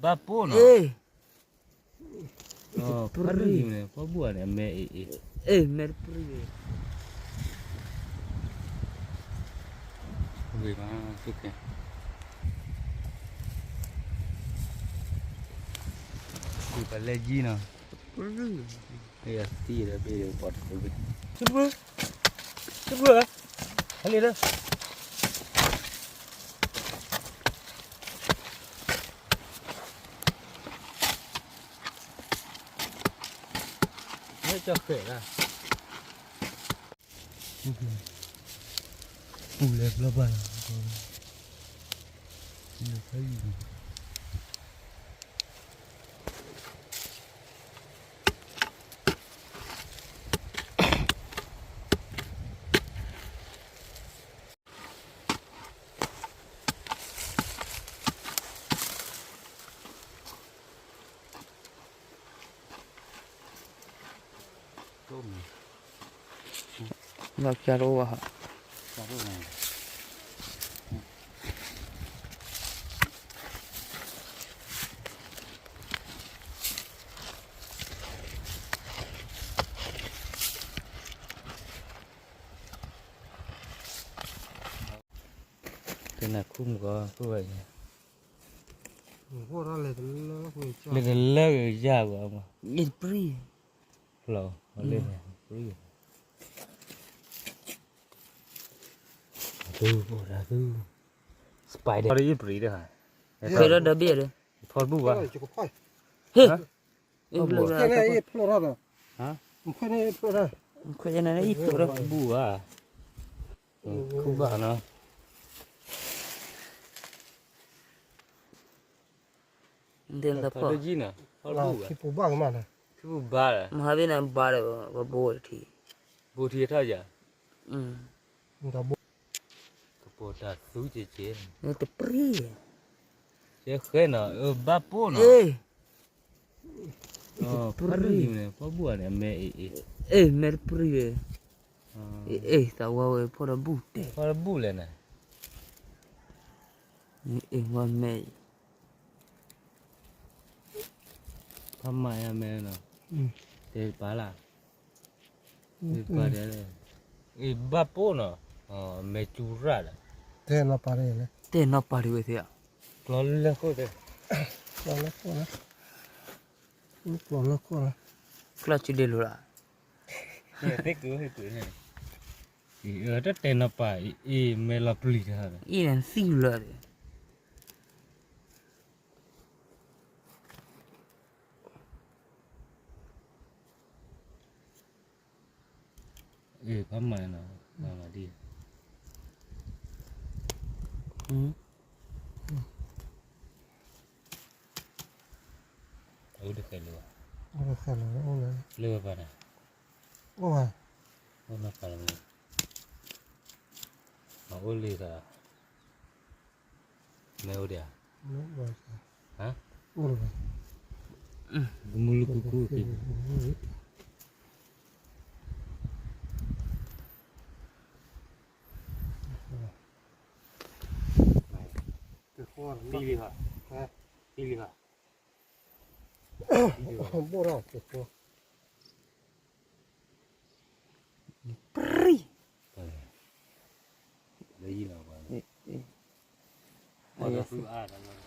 ဘၣ်ပိၢ်နီၤ, အ့ၣ်, ဖၣ်ရံၣ်န့ၣ် ဖီဘူၣ်ဧါန့ၣ် အမဲအ့ၣ်အ့ၣ်, အ့ၣ် မဲတပြံၣ်, ဝ့ၢ်မး, သုကဲ, ကွံာ်ပလဲယံနီၤ, အသံဒီးဘ့ၣ်ဒီးပီၤတဘ့ၣ်, သုတဘၣ်, သုတဘၣ်, ဟဲလံဒီး ဟဲကၠီဃဲၤဒၣ်, ပူၤလဲၤဘျီဘၣ်လီၤ, လၢဖးယံၤ လီၤကၠါတအိၣ်ဘၣ်ဟီ, ကနၣ်ခူမုၢ်ဂီၤ ကိးဝဲအံၤ, လဲၤတလၢကယၢ်ဘၣ်မး, လံတပြံၣ်, ဖျီၣ်, လံတပြံၣ်, သု, သု, spider, ယပြံၣ်ဒီး, ဃဲၤဒီးဒီဘ့ၣ်ဒီး, ထီတဘူၣ်ဘၣ်, ဟ့ၣ်, ဖျိထီၣ်ဒီး, ခွဲးန့ၣ်ဖျိထီၣ်, ခွဲးန့ၣ်ဖျိထီၣ်, ဘူၣ်ဘၣ်, ခူဘၣ်နီၤ, ဒ်သိးဖီၣ်, ခံပူၤဘၣ်ကမၣ်နီၤ, ခံပူၤဘၣ်လီၤ, မဟါဘ့ၣ်န့ၣ်ဘၣ်ဒီး ပဘိထံ, ဘိထံထီၣ်ယၤ, ကပိာ်တၢ်သူက့ၤက့ၤ, တပြံၣ်, ကဲဃဲနီၤ အဘၣ်ပိၢ်နီၤ, ဖၣ်ရံၣ်န့ၣ် ဖီဘူၣ်ဧါန့ၣ် အမဲအ့ၣ်အ့ၣ်, အ့ၣ် မဲတပြံၣ်ဝဲ, အ့ၣ် သးဝါဝဲဖီၣ်ဒီးဘူၣ်တဲ, ဖီၣ်ဒီးဘူၣ်လဲၣ်န့ၣ်, အ့ၣ် ဝါမဲအံၤ, ဖးမၤယၤမဲနီၤ, တဲပာ်လၢ အ့ၣ် ဘၣ်ပိၢ်နီၤ, မဲစူရၣ်ဒီး, တဲနီၢ်ပၤတဂ့ၤ, တဲနီၢ်ပၤတဂ့ၤသ့ဧါ, ကျီလၢခိၣ်တဲ, ကျီလၢခိၣ်လီၤ, ကျီလၢခိၣ်လီၤ, ကျီစုဒ့လိၤလီၤ, သ့ၣ်ကုၤသ့ၣ်ကုၤန့ၣ်, တတဲနီၢ်ပၤအ့ၣ် မဲလီၤပျံၤတၢ်, အ့ၣ် နသံလၢာ်ဒီး အ့ၣ် ဖးမၤနီၤ, မၤမၤဒ်, အအိၣ်တဃဲလၢၤဘၣ်, လၢဝဲပၢ်န့ၣ်, အိၣ်နီၢ်ပၤလၢၤ, အအိၣ်လံသး, မ့ၢ်အိၣ်ဒံးဧါ, ကမူလၢကူကူက့ၤ, သံလံဟါ, သံလံဟါ, ဘိၣ်ထီၣ်က့ၤဃီ, ပြံၣ်, လၢယံၤနီၤ, အါ